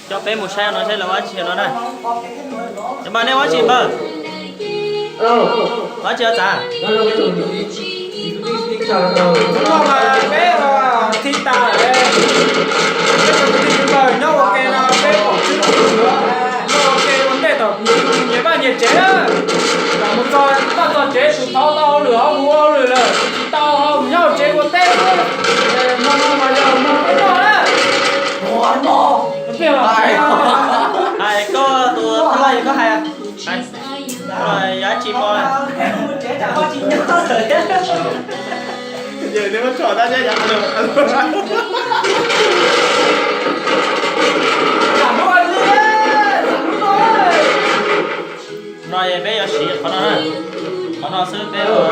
Coj peb mus saib no seb lawv ua dab tsi no na. Cov npawg, nej ua dab tsi npawg? Ua dab tsi ua txav? Hnub no mas peb thij tas lawm, peb cov kwv tij npawg nyob ua ke no peb pom tswv nyob ua ke ua ntej tom nyias vaj nyias tsev na. Mus txog txoj txoj tsev tus thov tau hauj lwm ho mus ua hauj lwm lawm, tus tsis tau ho mus nyob hauv tsev ua teb xwb. Hmo no mas yog hmo peb noj na. Hais koj tus thab laj koj hais, hais, yog dab tsi hmo na? Yog nej muab tso tab seb yav no peb yuav siv qhov no na, qhov no xwb peb ua.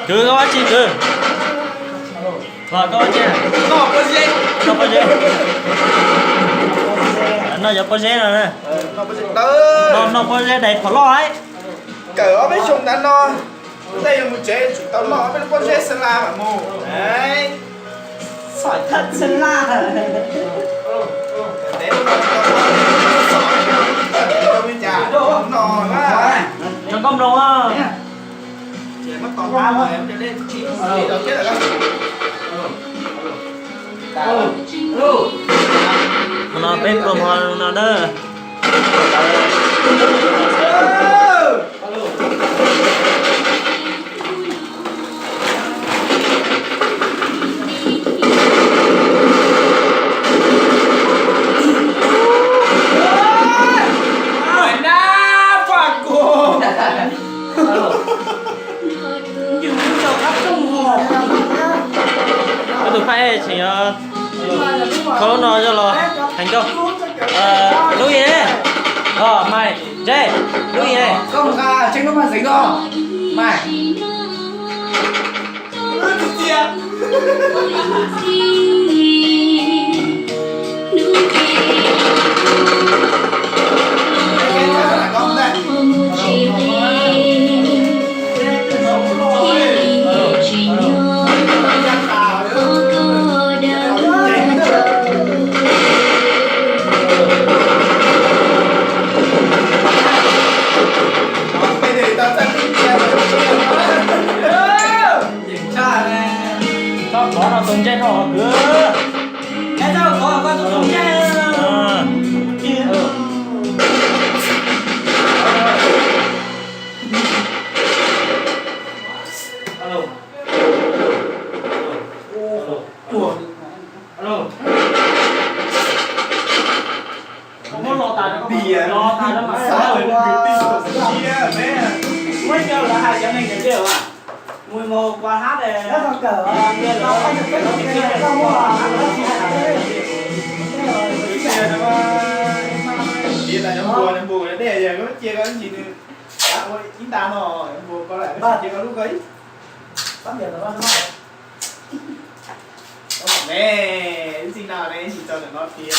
Kwv, koj ua dab tsi kwv? Koj ua dab tsi? Noj pob zeb. Noj cov pob zeb no na. Noj pob zeb dais phom loj. Kawm ob peb xyoo ntawd no, tej yuav mus tsev tsum tau noj ob peb lub pob zeb xab laj mam mus. Xov thaj xab laj. Cov koj mloog. Hmo no peb pluag hmo no na. Koj tus phaj tseem kho lub no yog los heev koj. Lub ib ne, Maiv, Ntse, lub ib ne. Koj mus nqa tseeb lub maj zeev ko, Maiv. Txhob kov no tus ntsej dhau hov kwv. Ne, ib txij no ne, tsis tau ntawm no tiag.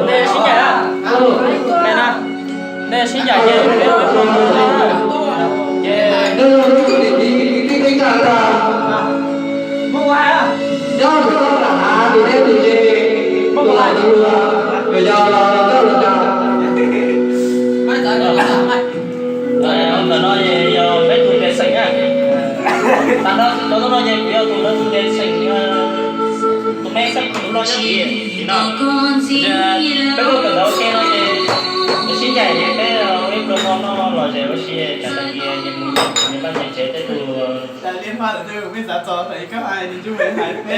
Ntej sib ncaim na, ntej sib ncaim ces peb ua tus no na, ces muab ua hais na. Ntawm no yog peb tug ntes xeem na. Tam no, tam no ces kuv yog tus, tus ntes xeem, tus me xeem tus no nyob tim no. Peb tuaj kawm ntawv ua ke no ces peb sib ncaim ces peb ib pluag no noj lom zem ua si, tsam tag kis nyias mus nyias pab nyias tsev, tej tus, tej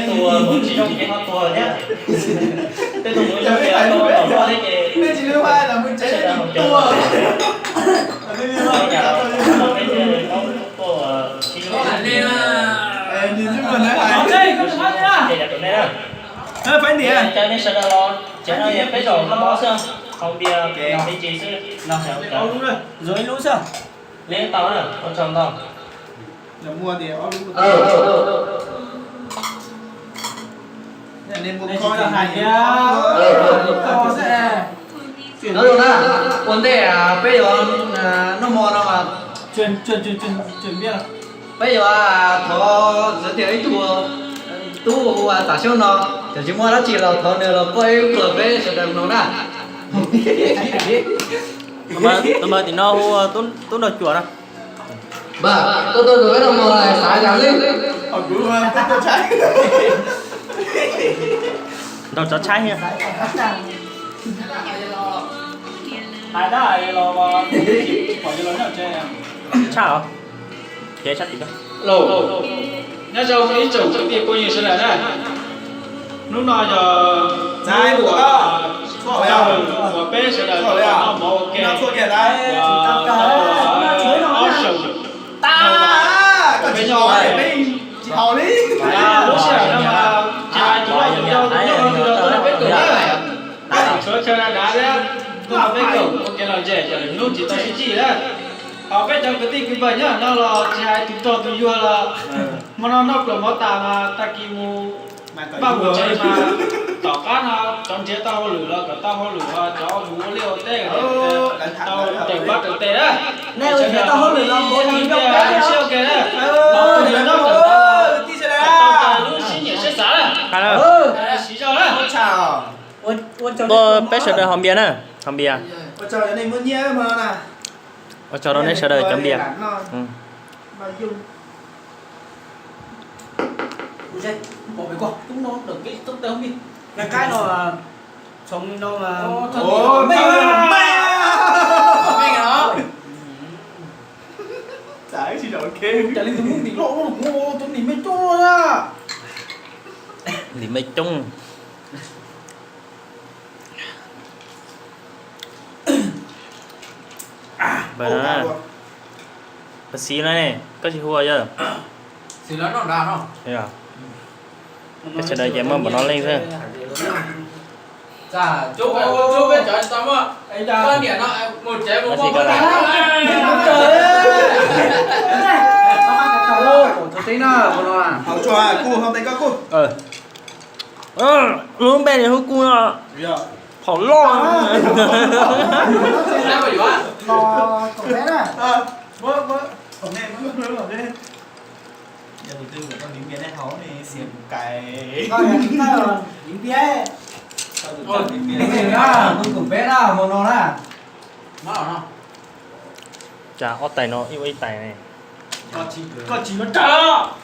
tus mus tsis zoo ces ho tuag thiab. Tej tus mus zoo ces ho tuag thiab ces sawv daws haus cawv. Cov nej sawv daws los tsev no yog peb zaum noj mov xwb, haus npias, noj me ntsis xwb. Zoo ib lub xwb. Li tau na, ua tsaug ntau. No zoo na, ua ntej peb yuav noj mov no mas peb yuav thov giới thiệu ib tug tub hu ua Tam Xyoob no, cov tsis muaj dab tsi los thov nws los quaj ib pluag peb sawv daws mloog na. Tus npawg tim no hu ua Tub Nraug Cuam no. Npawg, tuaj tuaj tus peb noj mov xav cas li? Nraug Tsov Tshaib. Tshaj os. Ces tshaj tim. Nyob zoo ib tsoom kwv tij phooj ywg sawv daws na. Hnub no yog hnub uas peb sawv daws noj mov ua ke, ob xyoos. Peb nyob, lub sij hawm no mas tsis hais tus loj tus yau, tus nyob tus yau tuaj nrog peb koom na. Tshuav chaw dav dav thiab tuaj nrog peb koom ua kev lom zem, lwm hnub tsis tau sib ntsib na. Ho peb cov kwv tij kwv npawg nyob no los tsis hais tus rog tus yuag los hmo no noj pluas mov tas mas tag kis mus npaj mus tsev mas tom qab no cov nrhiav tau hauj lwm los kom tau hauj lwm, cov mus ua liaj ua teb kom tau raws npab raws teg na. Nej ua nrhiav tau hauj lwm los mus ua tsis zoo siab ua ke na. Tau lub siab nyiam siab xav na. Siv zog na. Tuaj peb sawv daws haus npias na, haus npias. Ua tsaug rau nej sawv daws cov npias. Ntim me coob. Npawg, npawg Xis no ne, koj tsis hu yog? Peb sawv daws ces muaj npaum no leej xwb. Lub npe nws hu kuj no, Phaum Loj. Kuv tus peb na, hmo no na. Cas ob tais no ib ua ib tais ne? Koj tsis yuav rawg.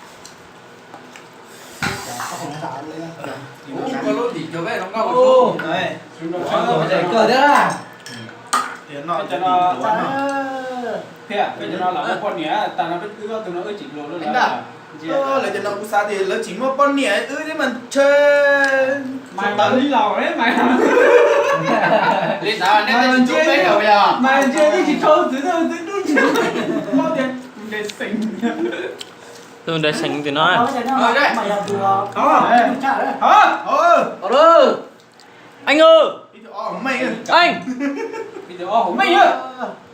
Koj thiab. Peb cov no lam muaj poj niam, tas no peb wb ob tug no wb tsis luag luaj li. Lawv cov no kuv xav tias lawv tsis muaj poj niam wb thiab mas ntshe. Mas tawv li laus mas. Li ntawd nej twb tsis tshua peb yog mas ntshe twb tsis tshua txwv twb tsis tshua. Tus nres xeem tim no. Eeb, Eeb,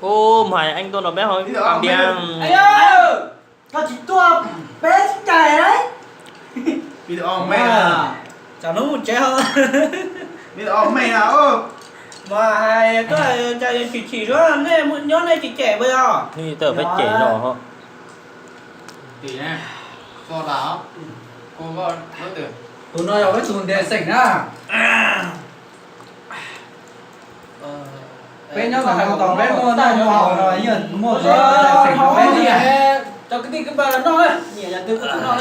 ub, hais Eeb tuaj nrog peb haus npias. Koj tsis tuaj peb sib cais. Tsam no mus tsev ho. Mas hais tuaj cas chim chim suab, nej nyob nej tsis cem puas yog? Peb cem no ho. Tus no yog peb tus nres xeem na. Peb nyob ntawm no tos peb muaj noj muag no yeej muaj xeem peb thiab. Cov kwv tij kwv npawg noj na, nyiam yam twg kuj noj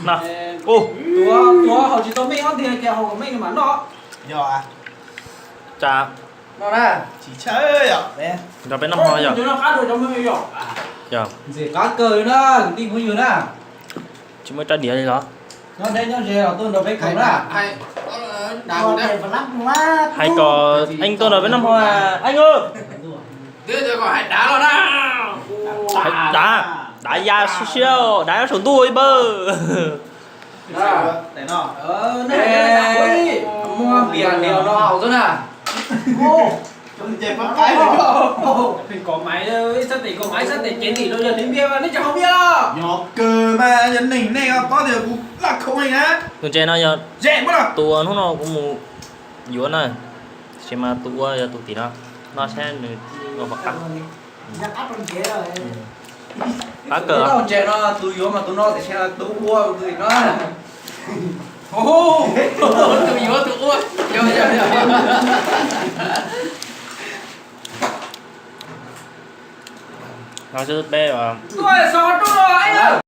na. Tuav haus tsis tau meej ob tiag ces haus kom meej mam noj. Yog, nrog peb noj mov yog. Ntxim qab kawg na kwv tij phooj ywg na. Tsis muaj rab diav li los? Nyob deb nyob ze los tuaj nrog peb koom na. Hais kom Eej tuaj nrog peb noj mov, Eej. Dav, dav ya siab siab, dav nyob saum ntuj ib pawg. Muab npias nias no haus xwb na. Kom maiv, ib sab tes kom maiv, ib sab tes cev ntim rau yog li npias mas nej tseem haus npias los? Nyob kawg mas yog neeg nej paub tias kuv laj khau heev na. Tus ntses no yog tus ua hnub no kuv mus yuav na, tiam sis mas tus ua yog tus tim no, noj saib nws ua puas qab. Qab kawg. Ntses no tus yuav mas tus no tiam sis tus ua tus tim no. Tus yuav tus ua. No xwb peb.